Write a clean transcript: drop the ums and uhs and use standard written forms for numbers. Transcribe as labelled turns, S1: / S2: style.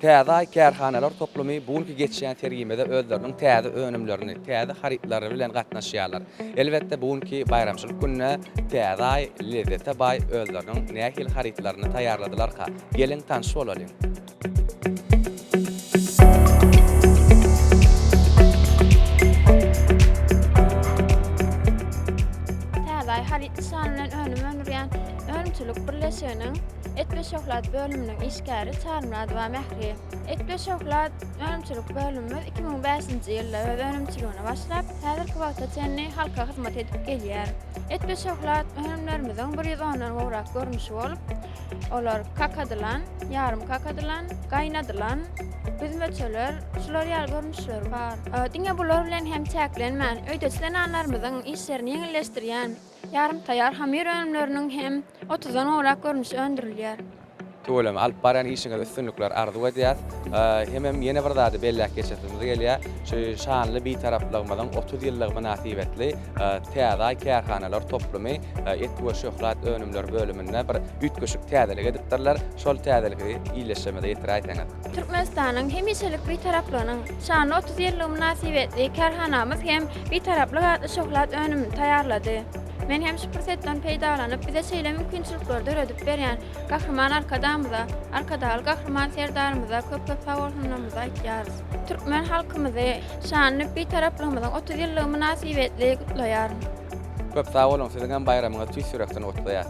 S1: Täze Aý kärhanalar toplumy bu günki geçýän sergimize özleriniň täze önümlerini, täze harytlary bilen gatnaşýarlar. Elbetde, bu günki baýramçylyk gününe Täze Aý lezzete baý özleriniň nähili harytlaryny taýýarladylarka? Geliň, tanyş bolalyň!
S2: Täze Aý haryt nyşany bilen önüm öndürýän önümçilik birleşiginiň Et we şöhlat bölüminiň işgäri Çarymyradowa Mähri. Et we şöhlat önümçilik bölümimiz 2005-nji ýylda öz önümçiligine başlap, häzirki wagta çenli halka hyzmat edip gelýär. Et we şöhlat önümlerimiziň 110-dan gowrak görnüşi bolup, olar kakadylan, ýarym kakadylan, gaýnadylan, büzmeçeler, şular ýaly görnüşleri bar. Diňe bular bilen hem çäklenmän, öýdeçi zenanlarymyzyň işlerini ýeňilleşdirýän Ýarym taýýar hamyr önümleriniň hem otuzdan gowrak görnüşi öndürilýär.
S1: Tüweleme, alyp barýan işiňizde üstünlikler arzuw edýäs. Hemem ýene bir zady belläp geçesimiz gelýär. Şu şanly Bitaraplygymyzyň 30 ýyllygy mynasybetli Täze Aý kärhanalar toplumy et we şöhlat önümleri bölüminde bir üýtgeşik täzelik edipdirler. Şol täzeligi ildeşlerimize ýetiräýseňiz.
S2: Türkmenistanyň hemişelik Bitaraplygynyň şanly 30 ýyllygy mynasybetli kärhanamyz hem Bitaraplyk atly şöhlat önümini taýýarlady. Men hem şu pursatdan peýdalanyp, bize şeýle mümkinçilikleri döredip berýän Gahryman Arkadagymyza, Arkadagly Gahryman Serdarymyza köp-köp sagbolsunlarymyzy aýtýarys. Türkmen halkymyzy şanly Bitaraplygymyzyň 30 ýyllygy mynasybetli gutlaýaryn.
S1: Köp sag boluň, siziň hem baýramyňyzy tüýs ýürekden gutlaýas.